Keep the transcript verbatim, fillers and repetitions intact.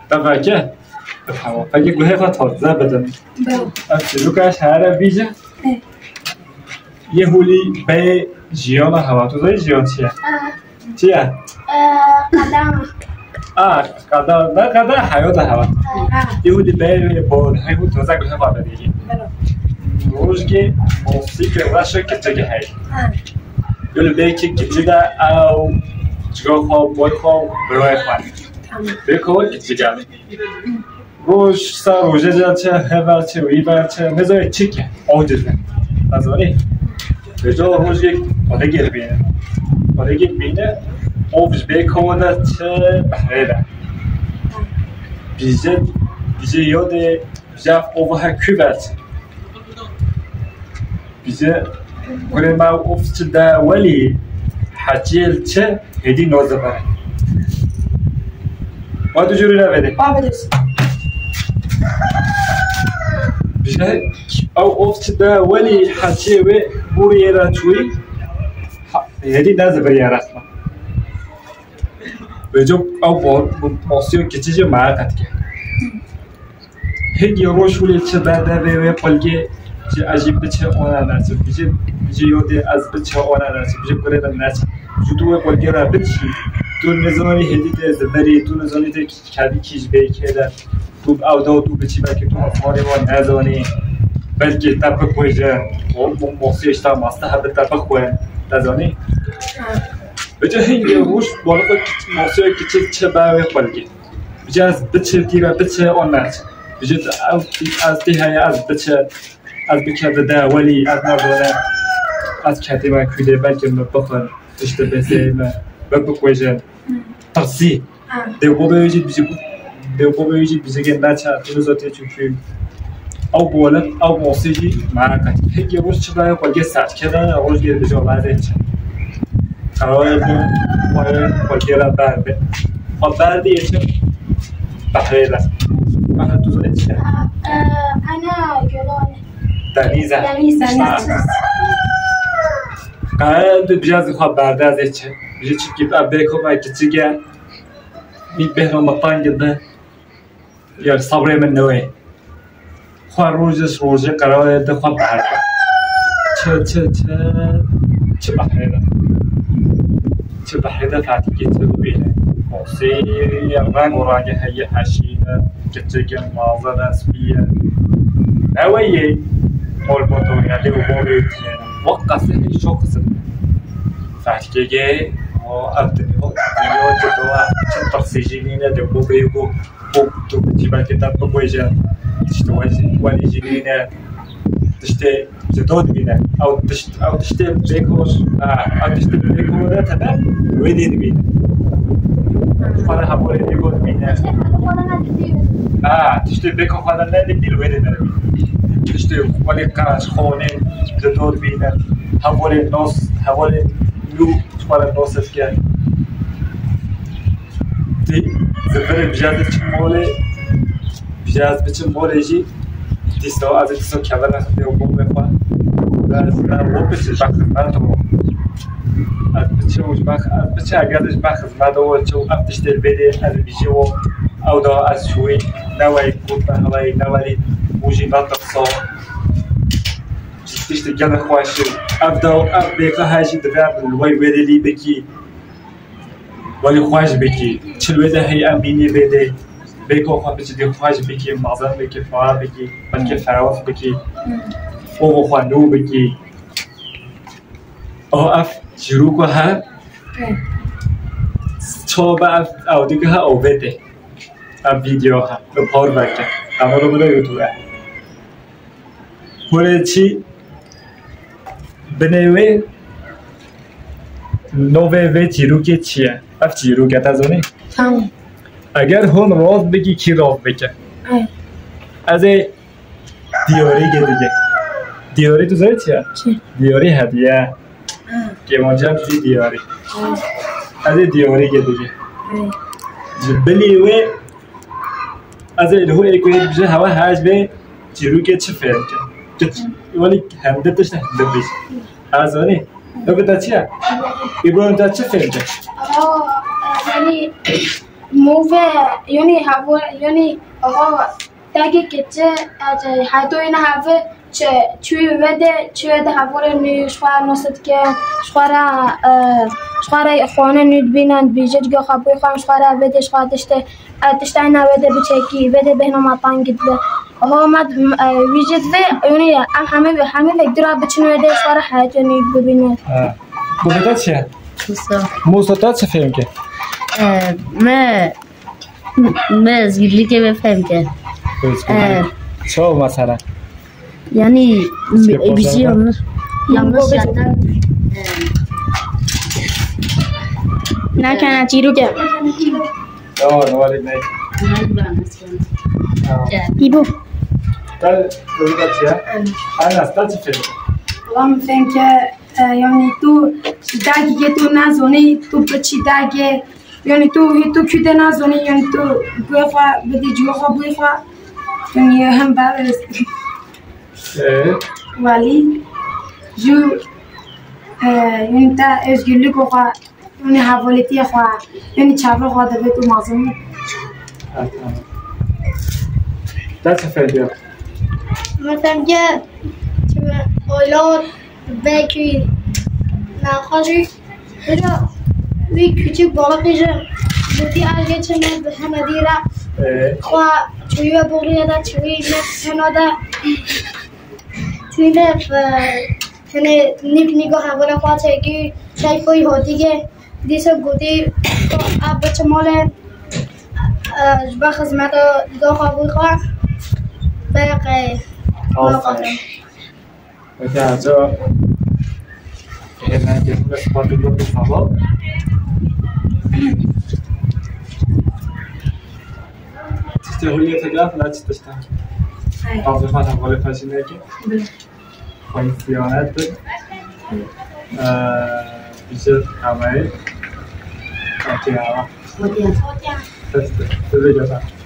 Te veke? Hewa. Peki guhê xwe taze bidin. Ev çîroka ez here bîje. Yê hûlî beyê jiyana hewa. Tu zanî jiyan çi ye? Çi ye? Qeda. A, qeda. Ne qeda? Heyata hewa. Yê hûlî beyê wê bor. Hey hû taze guhê xwe bidî. Rojgê mosîkê reşe keçekê hey. Gul bê ki kiçi de ew ciga xwe, boy xwe, birayê xwe. Bê ko kiçi gel. Roj ser rojê de çi, hever çi, wî ver çi, nizanî çi ki, aciz e. Nizanî. Vêca rojê xwedê gel bîne. Xwedê gel bîne, ov ji bê ko de çi behrê de. Bîje, bîje yo de, bîje ov her kû ver çi. Bîje kurê me ov çi de welî heciyê li çi hêdî noze be. Wa tu jûrî re vedê. Bîje ew ov çi de welî heciyê wê bûriyê re çûyî hêdî nezibiriye resmen. Vêca ew bo-, bo-, mosiyo kiçi jî meqet ke. Hingê roj hûlê çi berde vê wê qulgê ji ez jî biçe ona neçe. Bijî, bijî yo dê ez biçe ona neçe. Bijî kurê min neçe. Ji tu wê qulgê re biçî. Tu nizanî hêdî tê zivirî, tu nizanî tê kevî kî ji bê kê de. Tu ew da tu biçî belkî tu asmarê wan nezanî. Belkî te bikujin. O, o, mosiyê ji te maste hebe te bixwin. Te zanî? Vêca hingê roj baliqo mosiyo kiçik çi be wê qulgê. Bijî ez biçe tî re biçe on neçe. Bijî ez tî heye ez biçe. Ez bikeve de welî ez nabone. Ez ketî me kûdê belkî me bixwin. Tiştê besê me. Me bikujin. Tirsî. Dewbabê wê jî bijî, dewbabê wê jî bijî gel neçe. Tu nizo tê çû kû. Ew bolet, ew mosî jî meqet. Hingê roj çi be, xwe gê serkeve, roj gê bijî lazê çi. Qerarê bi xwe, xwe gê re berde. Xwe berdî yê çi? Behrê de. Behr tu zanî çi ye? Ana gölane. Denîz e. Denîz, denîz. Qerarê tu bijî xwe berde ez ê çi? Bijî çi kî ev bê xwe me kiçik e. Mî behra me teng be. Yar sabrê min newê. Xwe rojê rojê qerarê de xwe berde. Çi, çi, çi, çi behrê de. Çi behrê de fetikê çi bibîne. Qosê reng û rengê heye heşîne. Keçeke mazene spiye. Ewe yê mol botoya lê û bobê tiyene. Wek qasê hej çok kızım. Fetikê ge, o, ev dinya, dinya, dinya, çi tirsê jî nîne de bobê bû. Û tu, tu belkî te biguhêje, tiştê we jî, welî jî nîne, tiştê ji to dibîne. Ew tişt, ew tiştê bêko, ha, ew tiştê bêko de tebe wê dê dibîne. Xwe de hevalê bêko dibîne. Ha, tiştê bêko xwe de nedibî, wê dê nedibî. Tiştê welî qeç, xonê ji to dibîne. Hevalê nos, hevalê nû xwe de nos dike. Tê zivirê bijarte çi molê, bijarte biçim molê jî, dîsa ez ê dîsa kevin nexin dê û bomê xwe. Ez ne wo biçim be xizmet û. Ez biçim û ji be, ez biçim eger ji be xizmet û çi û ev tiştê li bêrê ez bijî û ew da ez şûyî ne weyî kût be hewayî ne werî û jî ne tirsa. Tiştê gelek xweş e. Ev da ev bêka he jî divê em li wey wêrê lî bikî. Welî xweş bikî. Çil wê de hey em bînî vê de. Bêko xwe biçî dê xweş bikî, mazin bikî, fara bikî, belkî ferawif bikî. Ovo xwe nû bikî. O ev çîroko he. Çawa be ev ew dike he ew vê de. Ev video he. Bi par veke. Kanalo bide YouTube e. Hûrê çî binê wê novê vê çîrokê çi ye? Ev çîrok e, te zanî? Tamam. Eger hûn rast bikî, kî rast bike? Ay. Ez ê diyarî gê dike. Diyarî tu zanî çi ye? Çi? Diyarî hediye. Kêmancem jî diyarî. Ez ê diyarî gê dike. Ji bilî wê ez ê li hû êk wê bije hewa hej bê çîrokê çi fêr ke. Tu welî hemde tişt hemde bî. Ez zanî. Ev te çi ye? Îbrahim te çi fêr ke? Yanî Û ve yonî havo yonî oho tagê keçi hetoyine have çi çi ve de çi ve de havore nû ji xwe nose dike, ji xwe re, e, ji xwe re xwane nû dibîne, dibêje dike xwe bû xwe ji xwe re ve de ji xwe tişte, e, tiştayna ve de biçekî, ve de bêhna me tang dibe. Oho me, e, wî jê divê, yonî em hemî, hemî vek dura biçin ve de ji xwe re heyetê nû bibîne. Ha. Gotê te çi ye? Musa. Musa, te çi fêm ke? E, me, me ezgirlikê me fêm ke. Özgürlük. E. Çawa mesela? Yani, Sipaslar. Bizi yanlış, yanlış yerden, e, Nakana çîroke. Tamam, tamam, ne? Tamam. Îbû. Te, te çi ye? Aynen, te çi fêm? Tamam, fêm ke, e, yani tu, dagî ke tu nazonî, tu biçî dagê, yani tu, tu kû de nazonî, yani tu bûyê xwe bidî cihê xwe bûyê xwe. Yani hem ba-, Ee? Walî, jû, e, yani te özgürlük xwe, yani hevaletiye xwe, yani çavre xwe de bit û mazin. Evet, evet. Te çi fêm ke? Min fêm ke, çi be, oylar, belkî naxwe jî. Hêja wî küçük balıkê ji gotî ez geçime bi heme dî re. Ee? Xwe çûye boxliyê de, çûye ne hena de. Tîne, e, hene nîp nîgo hevana xwe çekî, çay koy hotîge. Dîsa gotî, a biçe malê, e, ji be xizmeta doxa bû xwe. Bereqe. Aferin. Peki, aca, e, ben kesinlikle sıfatı yok, tamam. Tiştê hûn yê têkilaf, ne çi tişt e? Hayır. Fazla fazla böyle taşınıyor ki. Böyle. Xwîn siyanet. Ee, bir şey kalmayı. Okey, ama. Okey. Test, test.